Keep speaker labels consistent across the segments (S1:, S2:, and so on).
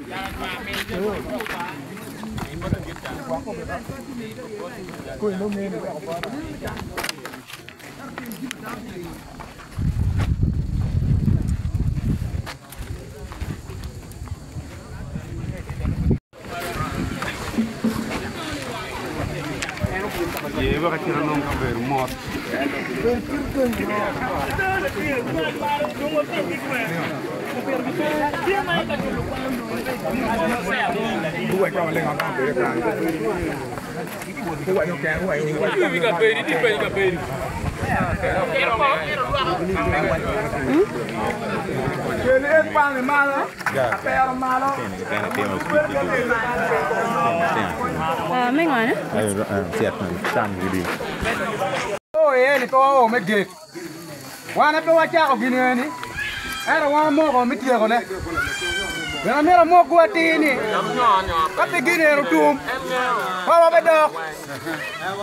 S1: Ye wek acit anong kabedo mot.
S2: Me ngone?
S3: Oo eni pe wao me gek. Wan aye pe wacako gin eni, ento wan wamoko me tyekone. Gin amito amokwu atir ni, ka pe gin eni otum, pe wabedok.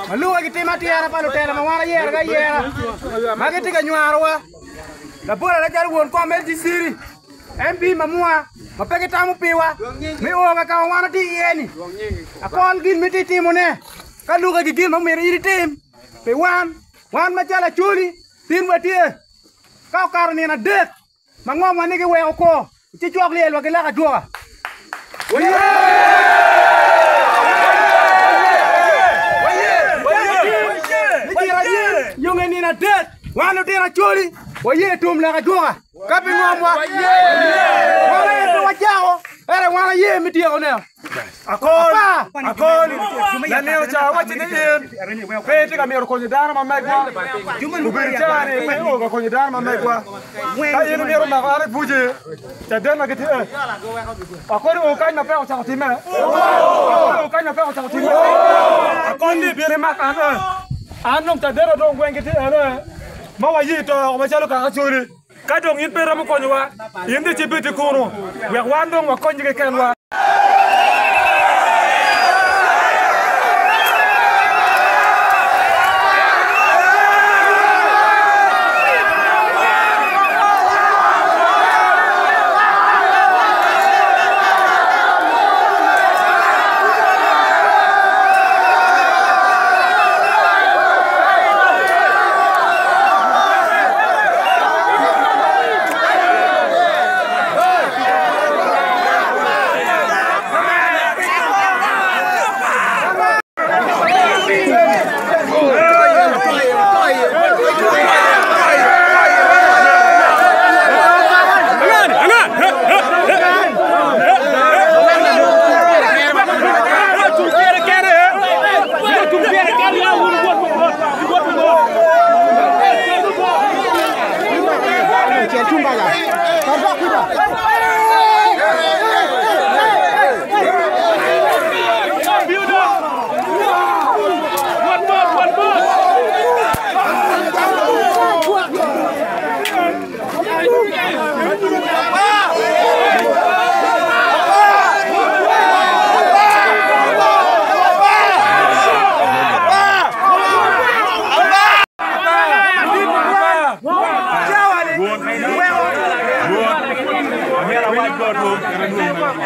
S3: Ma lukke ki tim atyera pa lutela ma wan ayerogi ayera, ma gitye ka nywarowa. Labol aye calo won kom LGC-ni, MP mamwa ma pe gitamo piwa me o ka ma wan watye iye-ni. Akol gin ma itye ka timone ka lukke ki gin ma myero in itim pi wan. Wan macalo Acholi, tin watye ka okato nino adek ma ngomwa ni giweko kwo ci cwak lyel wa ki lak ajwoka. Nyo nge nino adek wan lutino Acholi waye tum lak ajwoka ka pi ngomwa. Wan aye pe wacako ento wan aye me tyekone.
S4: Akol, akol, lanino ca awacci ni in pe itye ka mito konyo dano ma megwa, obedo caa-ni pe io ka konyo dano ma megwa. Ka in imito mako an i buci, caden ma gitye eh. Akol o kany ma peko ocako timme? Akol o kany ma peko ocako timme? Akol ni ibino imak an eh. An dong cadenna dong weng gitye ene ma waye to woko macalo kaka Acholi. Ka dong in pe iromo konyowa, in dong cibed ki kunu, wek wan dong wakonnye kekenwa.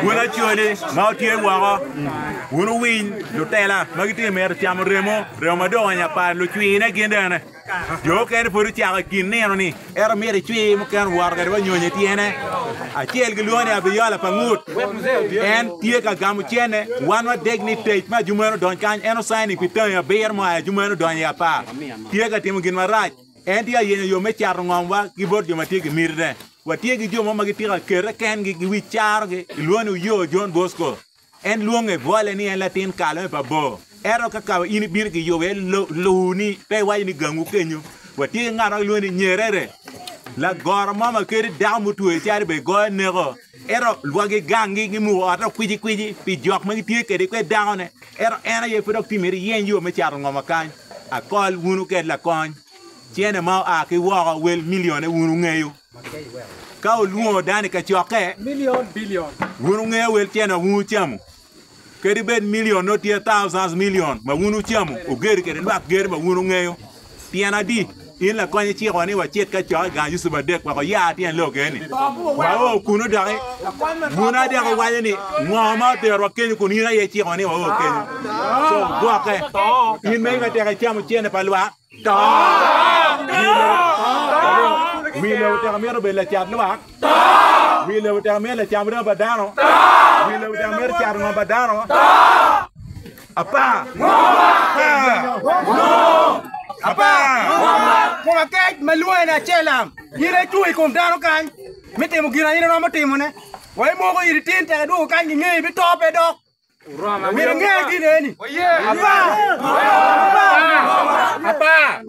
S1: Wun Acholi ma wutye woko, wun wuwiny lutela ma gitye ka mito camo remo, remo ma dong onya par lucwine gin bene. Jo mukene pud ocako i kin nino-ni, ento myero ecwir mukene owoto kwede wa nyonyo i tyene. Acel gilwongo ni Abiola pa ngut, en tye ka gamo cene. Wan wadeg ni tec me ajumene odony kany, en ocaini pi tangi abiro mua i ajumene odonyo i apar. Tye ka timo gin marac. En tye ka yenyo yo me cato ngomwa ki bot jo ma tye ki mitine. Watye ki jo mo ma gitye ka kete kengi ki wi carogi, gilwongo ni Oyoo John Bosco. En lwonge bwole ni en latin kalo me pa bor. Ento ka kaba in ibino giyubo iye luni, pe iwaco ni gangwu kenyo. Watye ki ngat ma gilwongo ni Nyerere, lagoro mo ma kadi dako mutweyo calo bene goyo neko. Ento lwagi ganggi gimuko otte kwicikwici pi jok ma gitye kwede kwede dakone. Ento en aye pud dok tye myero iyeny yo me cato ngoma kany. Akol wun wuket lakony. Cene ma oa ki woko wel milione wun wungeyo. Ka wulwongo dano i kacokke, wun wungeyo wel cene ma wun wucamo. Kadi bed milion nongo tye thousands million ma wun wucamo, wugedo kwede lwak gedo ma wun wungeyo. Tyen adi? In lakony icikowa ni wacit ka cokke i gang Yucup adek wek oya tyen lok eni. Wao kunu doki. Wun adek wuwaco ni, 'Ngo ma oterowa kenyo kun in aye icikowa ni wao kenyo?' Co gwokke. In megi ka tek icamo cente pa lwak, to. Wi lobo tek mito bedo lacat lwak, to. Wi lobo tek mito lacam remo pa dano, to. Wi lobo tek mito cato ngom pa dano, to. Apar.
S3: Apar. Kom akec ma lwonge ni Acelam, in icung i kom dano kany me timo gin a in iromo timone. Wa imoko iri tin tek idwogo kany gingeyi bito pe dok. Myero inge gin eni. Apar.
S1: Apar.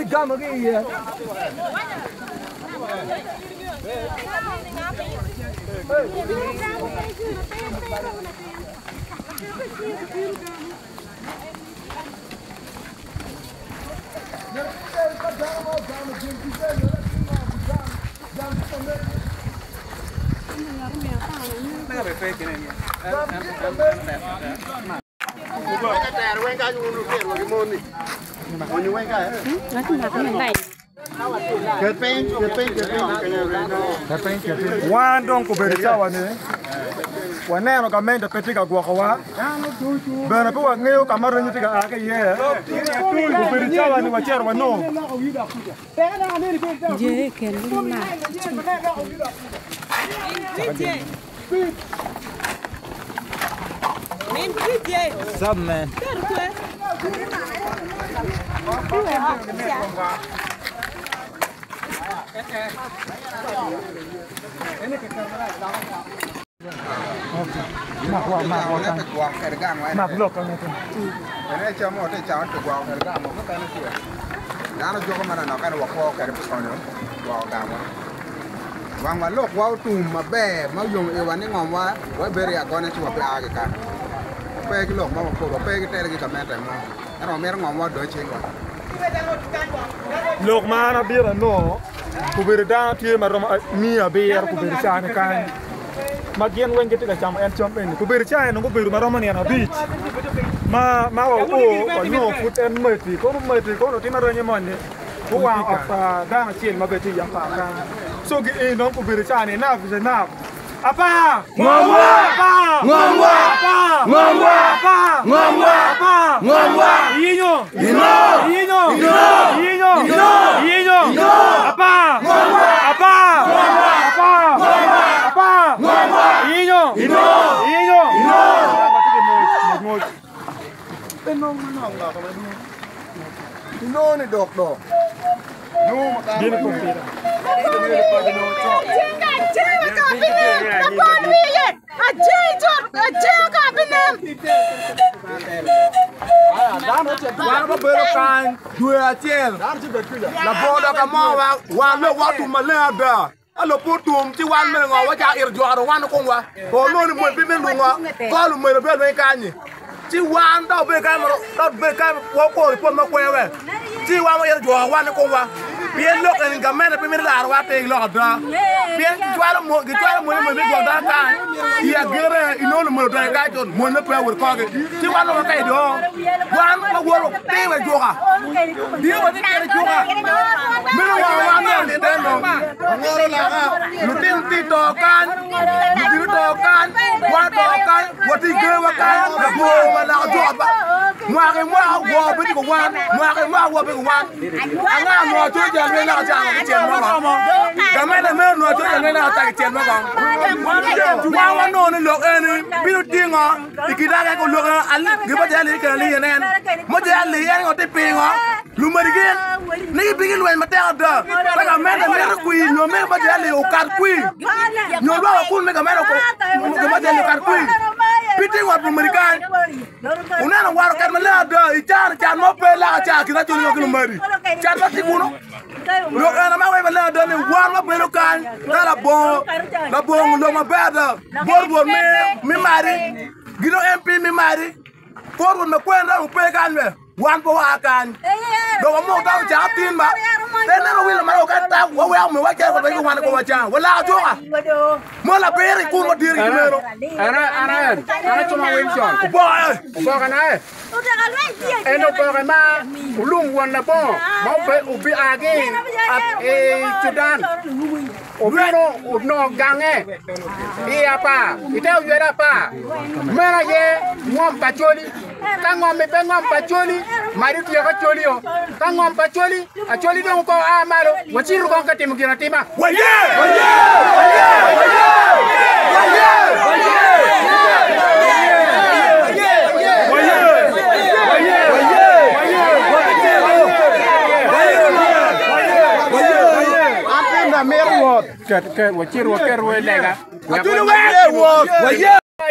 S4: gamogi iye. Wan dong kobedo cawa ni waneno gamente pe tye ka gwokowa bene pe wangeyo ka ma renyo tye ka a ki iye obedo cawa ni wacito wanongo.
S2: Wang wa lok wa otum maber ma oyomo iwa ni ngom wa wabedo i agonya ci wabia ki kany. Wape ki lok mo mapol, wape ki tele ki gamente mo. Ento wamito ngom wa odong i cingwa.
S4: Lok ma an abiro anongo obedo dano tye ma romo 700 gubedo cani kany ma gin weng gitye ka camo en cam eni gubedo ca eni gubedo ma romo nino abic ma ma wa oo wanongo pud en mati kono mati kono tye ma renye moni guwango ot pa dano acel ma bene tye i apar kany so gi eni dong gubedo cani enough is enough apar
S1: Ngomwa!
S4: apar
S1: Ngomwa!
S4: apar
S1: Ngomwa!
S4: apar
S1: Ngomwa!
S4: apar
S1: Ngomwa!
S4: Iyinyo!
S1: Ino!
S4: Iyinyo!
S1: Ino!
S4: Iyinyo!
S1: Ino!
S4: Iyinyo!
S1: Ino!
S4: Apar!
S1: Ngomwa!
S4: Apar!
S1: Ngomwa!
S4: Apar!
S1: Ngomwa!
S4: Apar!
S1: Ngomwa!
S4: Iyinyo!
S1: Ino!
S4: Iyinyo!
S1: Ino!
S4: Ngwec, ngwec.
S2: Inoni dok dok.
S4: Gin kompita.
S2: Wan wabedo kany dwe acel labongo dok ka mo wan lok wa otum maleng ada. Ka lok pe otum ci wan mere ngo wacako ito jwero wan komwa. Onongo ni mwel pe me lungo ko lumelo bene lweny kany-nyi. Ci wan dok wabedo kany dok wabedo kany wakuro i pol ma kwewe ci wan waito jwero wan komwa pien lok eni gamente pe mito larowa atir ki lok ada pien gicwalo mony me gwoko dano kany i agikine inongo lumelo odonyo kany cut mony me pe owoto korgi ci wan dong wakayo do wan wawoto piny wa i cuka Dio watye kede cuka meno wang wan me alite no lutino tye to kany ludito to kany wan to kany watye gewa kany labor ma lako juka ba mwaka ki mwaka wor bedo ki wan mwaka ki mwaka wor bedo ki wan anga nwo col jal me lako cako ki cel mo kong gamente meno nwo col jal me lako cako ki cel mo kong wan wanongo ni lok eni bino tingo I kidage ko lok gin ma jali kelo liye nen mo jali en ngo ti pingo lumadi gin ni gibigi lweny matek ada pe gamente mito kwi nyo mito ma jali okat kwi nyo lwak okun me gamente gin ma jali okat kwi pi tingo ot lumadi kany uneno waro ket maleng ada i can can mo pe laka ca kit acoli ki lumadi can ma tye kunu Lok ena ma weko maleng ada ni wan wabedo kany ka labongo labongo lok maber ada bot Rwot me mari gino MP me mari kor Rwot me kwen dok ope kany be wan pe waa kany dok wamoko dano cak atin ba pe neno wilo ma dok ka tak waweko me wacel wa pe wan ko wacan walako cuka mo labir i kun wadiri ki meno
S3: Ana ana en ana cuma Wilson
S2: oboke
S3: oboke na e En oboke ma olung won labongo ma obi a ki i Cudan obino onongo gange i apar i te oywelo apar meno aye ngom pa Acholi ka ngom-mi pe ngom pa Acholi madi otyeko Acholi-o ka ngom pa Acholi Acholi dong kong oa malo wacitu kong ka timo gin atima.
S2: Waye!
S3: Wacit waket wer lega.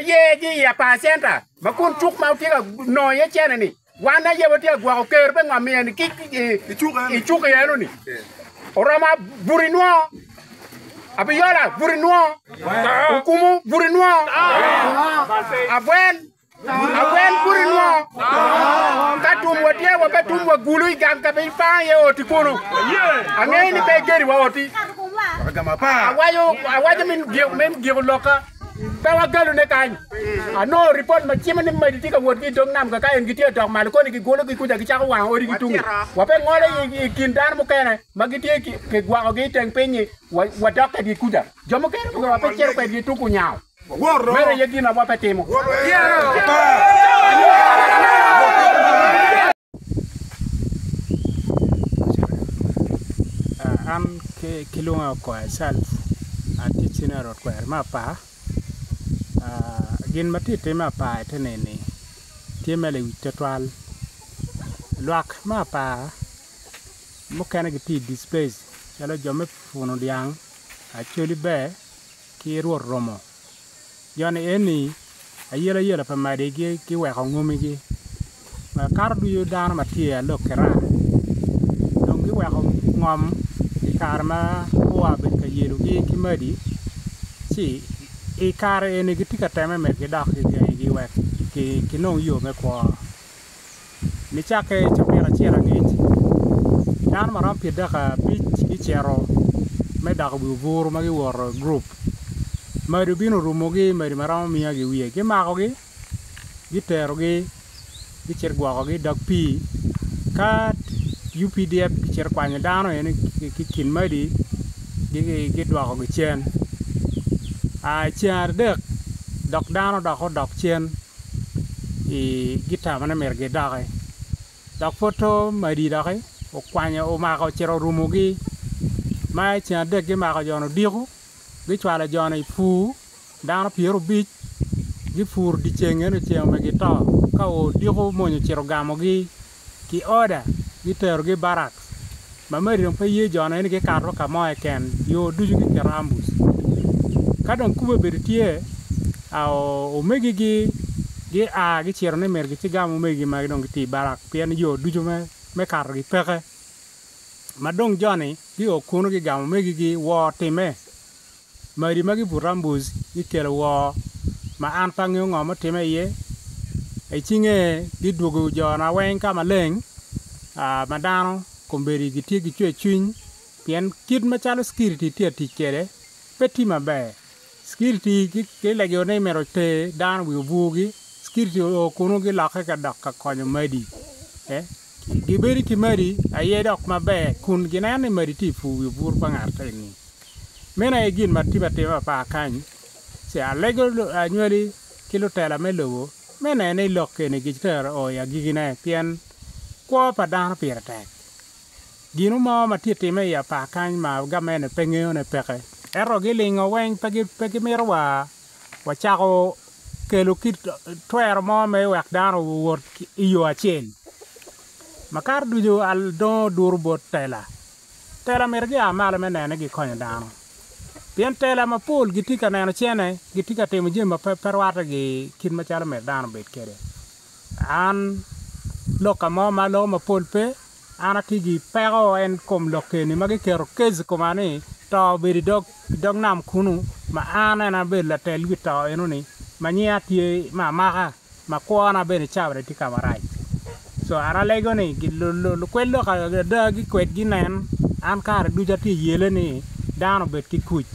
S3: Ye gi i apar centa ma kun cuk ma wutye ka nongo iye cene-ni.
S5: Wan aye watye ka gwoko ker me ngom eni ki i cuk eno-ni. Oromo buto inwo, Abiyola buto inwo, Okumu buto inwo, Abwen Abwen buto inwo. Ka tum watye wa pe tum wagulu i gang ka pe ipang iye oti kunu. Angeyo ni pe igeri wa oti. Awaco awaco me giko lokka. Pe wagalone kany. Anongo ripot ma cimo ni madi tye ka wot ki i dog nam kaka en gitye ka dok malo koni gigologi kuca gicako wango odigi tungi. Wa pe ngolo i kin dano mukene ma gitye kigwokogi i teng piny-nyi wadok kwedgi kuca. Jo mukene bene wa pe cito kwedgi tung kunyango. Meno aye gin ma wape timo.
S6: An kilwonga Okoya Charles atye senior rwot kweri me apar gin ma tye ka timme i apar ite nini tye me lewic tutwal lwak me apar mukene gitye i displace calo jo me punu dyang, acholi ber ki rwot romo. Jo-ni eni ayelayela pa madigi giweko ngomigi makato ducu dano ma tye i alok ki raa dong giweko ngom i kare ma gua bedo ka yelogi ki madi ci i kare eni gitye ka temme me gidok i gangigi wek kinong yo me kwo. Nicakke i cabit acel angec, dano ma romo 35 gicito me doko i wi oburu ma giwoto i gurup. Madi obino orumogi madi ma romo miya ki wiye gimakogi giterogi gicito gwokogi i dog pii ka UPDF gicito kwanyo dano eni ki i kin madi gidwokogi cen. Ceng adek dok dano dok odok cen. Gitamo ni myero gidoki dok pud to madi doki okwanyo omako ocito orumogi ma i ceng adek gimako jo-ni odiko gicwalo jo-ni i pur dano pyerabic gipuro dyeceng eno ceng omyero gito ka odiko mony ocito ogamogi ki oda giterogi i barak ma madi dong pe ye jo-ni ni gikato ka mo keken yo ducu giketo ambuc ka dong kube obedo tye omegigi gia gicito ni myero gicigam omegigi ma dong gitye i barak pien yo ducu me katogi peke ma dong jo-ni gio kunu gigamo omegigi wor timme. Madi ma gibuto ambuc gikelo woo ma an pe angeyo ngo mutime iye. I cinge gidwogo jona weng ka maleng ma dano kombeddi gitye ki cwercwiny pien kit macalo security tye ka tic kwede pe tye maber. Security gilego ni myero oter dano i wi obwogi, security oo kunu gilokke ka dok ka konyo madi. Gibedo ki madi aye dok maber kun gineno ni madi tye i pur wi obur pa ngat eni. Meno aye gin ma tye atima apar kany, ci alego anywali ki lutela me lobo me neno ni lok eni gitero o i agikine pien kwo pa dano pire tek. Gino mo ma tye time i apar kany ma gamente pe ngeyone peke ento gilingo weng pe gimito wa wacako kelo kit twero mo me wek dano owot i yo acel. Makato ducu adongo duru bot tela. Tela myero gia malo me neno ni gikonyo dano. Pien tela mapol gitye ka neno cene, gitye ka timo jami ma pe rwatte ki kit macalo myero dano obed kwede. An lok ka mo ma aloko mapol pe, an atye ki peko en kom lok eni ma giketo case i koma ni to obedo i dog nam kunu ma an en abedo latel wi to enoni ma nyinga tye me amaka. ma kwona bene cabane tye ka marac. Co an alego ni lukwed lok ada gikwed ginen an kare ducu atye yele ni dano obed ki kuc.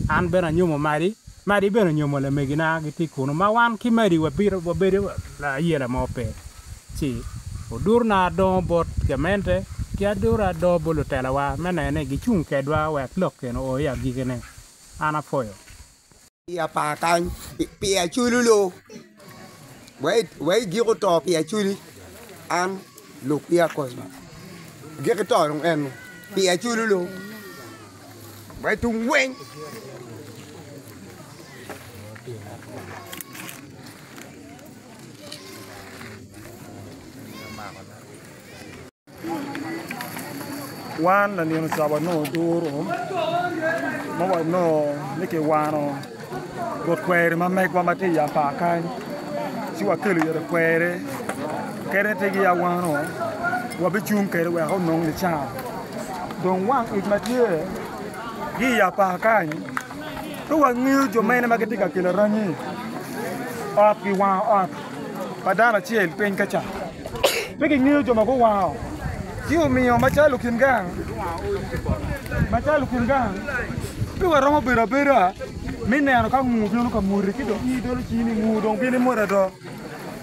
S6: An bene anyomo Madi, Madi bene onyomo lamegina gitye kunu ma wan ki Madi wabedo ayela mo pe. Ci odurona adongo bot gamente ki adura adongo bot lutelawa me neno ni gicung kedwa wek lok eni oo i agikine. An apwoyo.
S7: I apar kany pi acoli lo wa igiko to pi acoli an lukwiya kosma giki to dong eno pi acoli lo wa tung weng.
S4: Wan lanino ca wanongo duru ma wanongo ni kiwano rwot kweri ma megwa ma tye i apar kany ci wakelo ite kweri Kede tye ki awano, wabicung kwede wek onong nican. Dong wang ic ma tye ki i apar kany, pe wangeyo jo mene ma gitye ka kelo aranyi. Ot giwango ot pa dano acel piny ka ca, pe kingeyo jo ma guwango. Ci omiyo macalo lukin gang, macalo lukin gang, pe waromo bedo abeda me neno ka nguu bino ka moti ci dong in idolo cingi ni nguu dong bino imota do.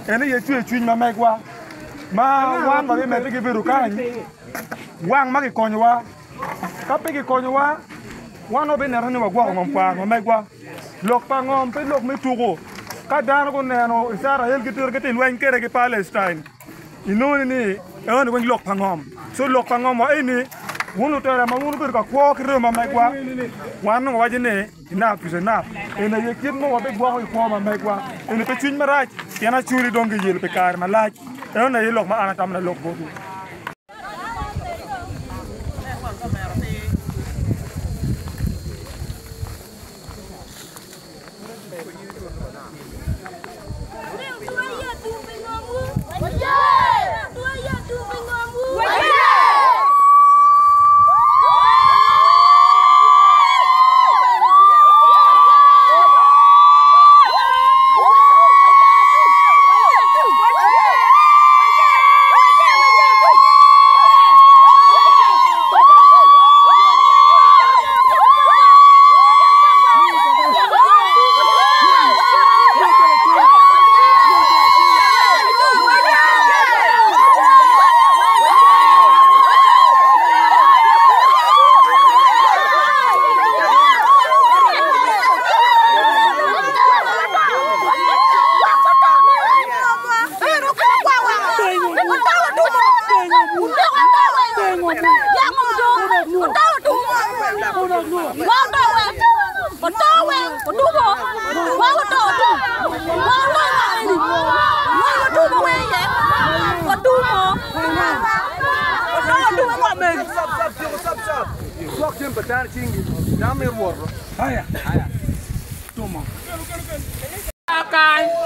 S4: En aye cwercwiny ma megwa ma wan wabimedde ki bedo kany wang ma kikonyowa. Ka pe kikonyowa, wan wabineno ni wagwoko ngom kwar ma megwa. Lok pa ngom pe lok me tuko. Ka dano guneno Icrael gitito gitye i lweny kwede ki Palestine, inongo ni enoni weng lok pa ngom. Co lok pa ngom wa eni, wun lutela ma wun wubedo ka kwo ki remo ma megwa, wan onongo wawaco ni, Enough is enough. Eni aye kit ma wabigwoko ki kwo ma megwa. Eni pe cwiny marac, pien Acholi dong giyelo pi kare malac. Enoni aye lok ma an atamo lalok botwu.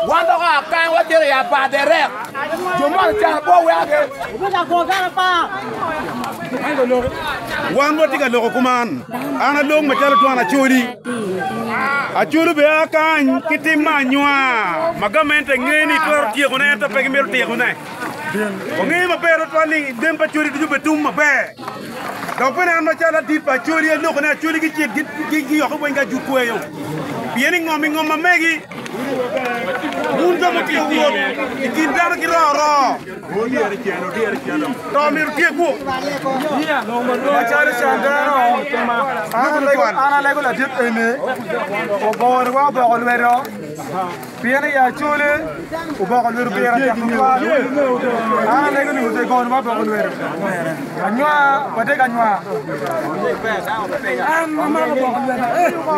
S2: Wan dok oa kany wacito i Abaderek, jo mo ocano bot weke.
S1: Wan watye ka loko kuman, an along macalo twon Acholi. Acholi bene a kany ki tim me anywar ma gamente ngeyo ni twero tyekone ento pe gimito tyekone. Wangeyo maber tutwal ni dem pa Acholi ducu obedo tum maber. Dok bene an macalo ladit pa Acholi aloko ni Acholi gicit giyokke weng ki ajut kweyo pien i ngom i ngom ma megi wun jo mutye wot i kin dano ki roo roo to myero otyekwu.
S4: Macalo can dano, an alego ladit eni ogoniwa oboko lwedo pien i Acholi oboko lwedo pire tek tutwal. An alego ni ogoniwa oboko lwedo. Anywar, watye ka nywar.
S8: An amako oboko lweta.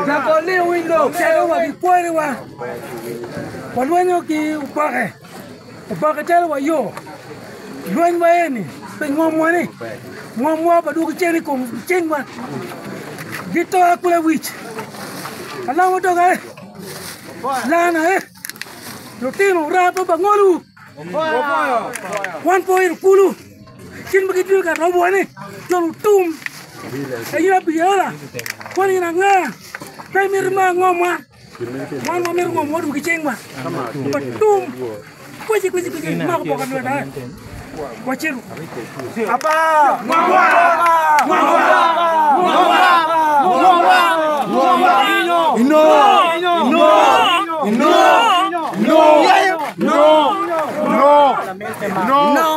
S8: Lakol-li owiny lok, calo wa ki kwariwa, walwenyo ki oboke. Oboke calo wa yo, lweny wa eni pi ngomwa ni, ngomwa pa dwogo cen i kom cingwa, gito akula wic, alamo doga e, lana e, lutino ora pe bangolwu, wan pe oito kulu, kit ma gitye ka robowa ni, jo lutum, in abiola, wan in anga, pe imito ma ngomwa. Wan wamito ngom wadwogo ki cingwa watum kwici kwici kwici mako boka lweta wacito.
S4: Apa! Ngomwa! Ngomwa! Ngomwa! Ngomwa! Ngomwa! No! No! No! No! No! No! No!
S1: No!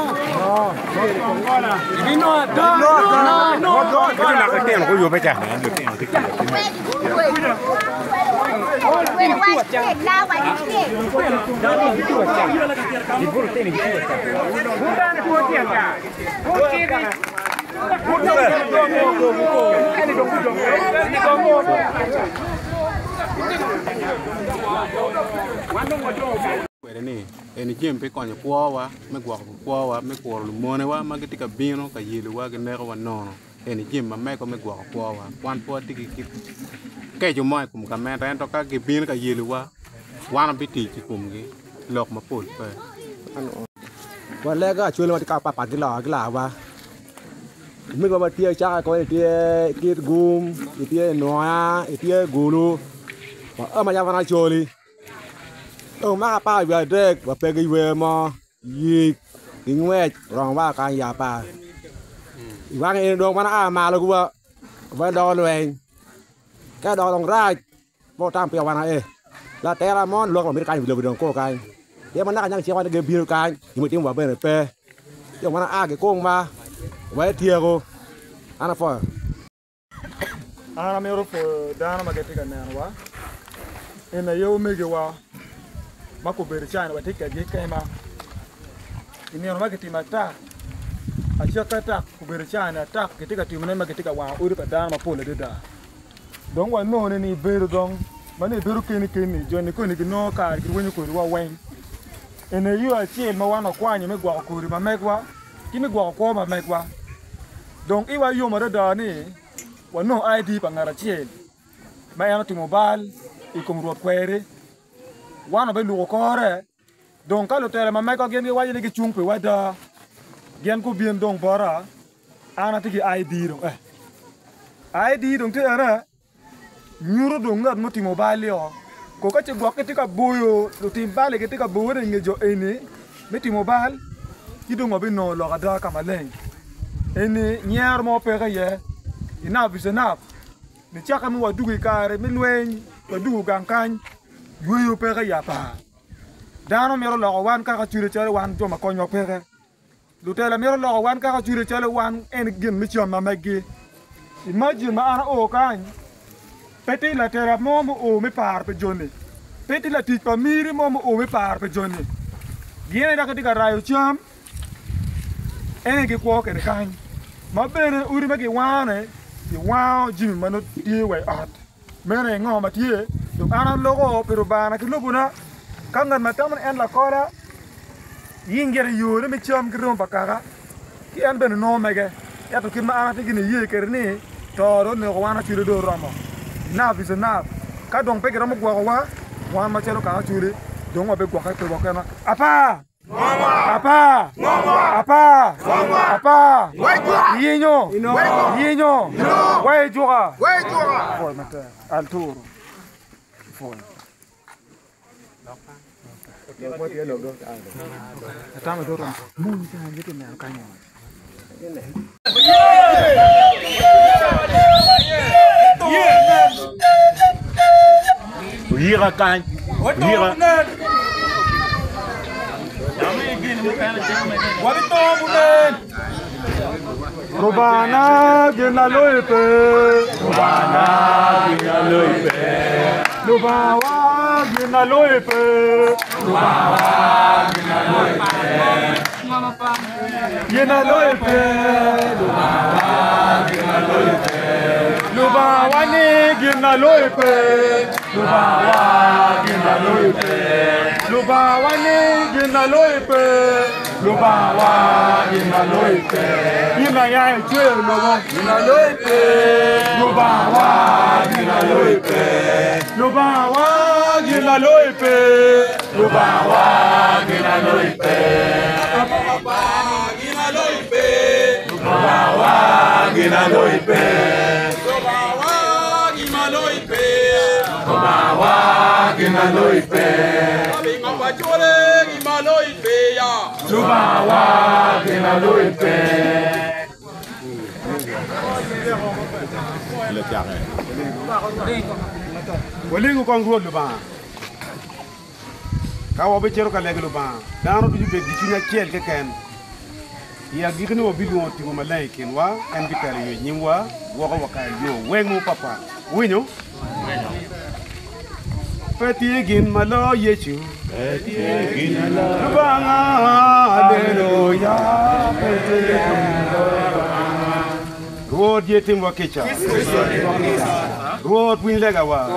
S9: Kwede ni eni jami pe konyo kwowa me gwoko kwowa me kuro lumonewa ma gitye ka bino ka yelowa ginekowa nono. Eni jami ma mego me gwoko kwowa. Wan pe watye ki kit keco mo i kom gamente ento ka gibino ka yelowa wan wabitic i komgi lok mapol pe.
S2: Walego acholi ma tye ka papat gilarwa. Omego ma tye caka koni tye Kitgum, tye Nwoya, tye Gulu, wa ma yam wan acholi. Dong maka 13 wa pe ki yweyo mo, yik ki ngwec oromo wa kany i apar. I wang eni dong wan aa malo wa wadoko lweny, ka odoko dong rac ma wutam pi wan aye. Latela mo lok ma mito kany i wi lobo dong kor kany. Pien ma naka nyang cik wan gibino kany, gin ma timo wa bene pe. Ci wan aa ki kung ma wa ityeko. An apwoyo.
S4: An amito pwoyo dano ma gitye ka nenowa. En aye omegiwa ma gubedo cani watye kwedgi i kema. I nino ma kitimo atak, acakki atak obedo cani atak kitye ka timone ma kitye ka wango odi pa dano mapol adada. Dong wanongo ni ibedo dong ma nongo ibedo keni keni joni koni ginongo kare girwenyo kodi wa weng. Eni aye yo acel ma wan wakwanyo me gwoko kodi ma megwa ki me gwoko kwo ma megwa. Dong iwa yom adada ni wanongo ID pa ngat acel ma en otimo bal i kom Rwot Kweri. Wan wabiluko kore. Dong ka lutela ma megwa gin giwaco ni gicung piwa ada, gin gubin dong bota, an atye ki ID dong eh. ID dong tye ene, nyuto dong ngat mutimo bal-li-o. Ko ka ce gwok gitye ka boyo lutim bal-li gitye ka bowone i nge jo eni me timo bal, ci dong wabinongo lok ada ka maleng. Eni nyero mo peke iye, enough is enough. Nicakke ma wadwogo i kare me lweny, wadwogo gang kany, yweyo peke i apar. Dano mito loko wan kaka cwide calo wan jo ma konywa peke. Lutela mito loko wan kaka cwide calo wan en gin me cam ma meggi. Imagine ma an ao kany, pe tye latela mo muo me paro pi joni. Pe tye latic pa miri mo muo me paro pi joni. Gin aye dok gitye ka rayo cam, en aye gikwo kwede kany. Ma bene odi ma giwango-ni, giwango jami ma nongo tye wa i ot. Meno aye ngo ma tye? Dong an aloko pi Rubangana ki lobona, ka ngat ma tamo ni en lakola yingire i yone me cam ki remo pa kaka, ci en bene nongo mege. Ento kit ma an atye ki niye kwede ni to dong oneko wan acwali dong oromo, enough is enough. Ka dong pe giromo gwokowa, wan macalo kaka acwali dong wabigwokke piwa kenwa. Apar! Apar! Apar! Apar! Yinyo! Yinyo! Wai juka! Pwoyo matek. Alturu. Pwoyo. Atamo dong oromo. Mony kany gitye neno kany.
S1: Oyika kany, oyika.
S4: Rubana gin aloyi pe. Rubana gin aloyi pe. Lubangawa gin aloyi pe. Lubangawa gin aloyi pe. Gin aloyi pe. Lubangawa gin aloyi pe. Lubangawa ni gin aloyi pe. Lubangawa gin aloyi pe. Lubangawa ni gin aloyi pe. Lubangawa gin aloyi pe. In aya icweyo lobo. Gin aloyi pe. Lubangawa gin aloyi pe. Lubangawa gin aloyi pe. Lubangawa gin aloyi pe. Lubangawa gin aloyi pe. Lubangawa gin aloyi pe. Lubangawa gin aloyi pe.
S9: Walingu kong Rwot Lubanga. Ka wabicito ka lego Lubanga, dano ducu bed ki cwiny acel keken. I agikine wabilwongo Tipo Maleng i kinwa, en bitelo yo i nyimwa, gwokowa ka i yo weng mupatpat. Wuwinyo? Pe tye gin ma loyo Yecu. Lubanga, aleluya. Pe tye gin ma loyo Lubanga. Rwot ye timwa kica. Rwot winy legawa.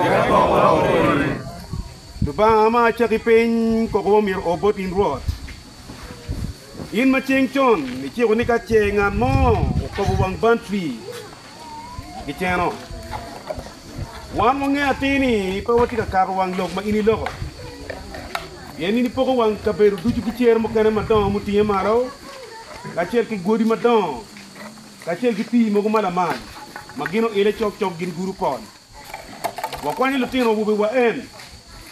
S9: Lubanga ma acakki piny kokowa myero o bot in Rwot. In ma ceng con iciko ni ka ce ngat mo okobo wang bantri giceno. Wan wangeyo atir ni pe watye ka kato wang lok ma in iloko.
S10: Pien in ipoko wang kabedo ducu ki cere mukene madongo mutinge malo, kacel ki godi madongo, kacel ki pii mogo ma lamal, ma gin oile cokcok gin gudo pol. Wakwanyo lutino awobe wa en,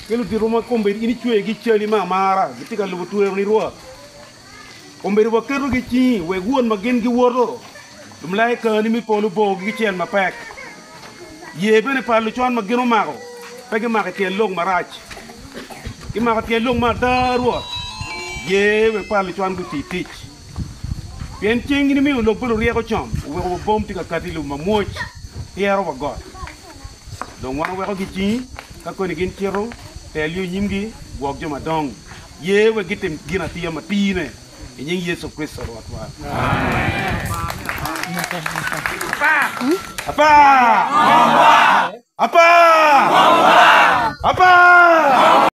S10: ki ludito ma kombeddi in icweyogi i cali me amara, gitye ka lubo tweroni Rwot. Kombeddi waketogi i cingi wek wot ma gin giwoto, lumalaikani me polo obogi ki cel mapek. Ye bene pa lucwan ma gin omako, pe gimako i tyen lok marac, gimako tyen lok me ada Rwot. Ye wek pa lucwan guti tic. Pien cengi nimiyo lok pa luryeko con, oweko wa bom tye ka kati i lobo ma mwoc pyero wa got. Dong wan wawekogi i cingi, ka koni gin cito, tel yo nyimgi, gwok jo madongo. Ye wek gitim gin atiya matine, i nying Yecu Kricito Rwotwa. Apa! Apa! Apa! Apa!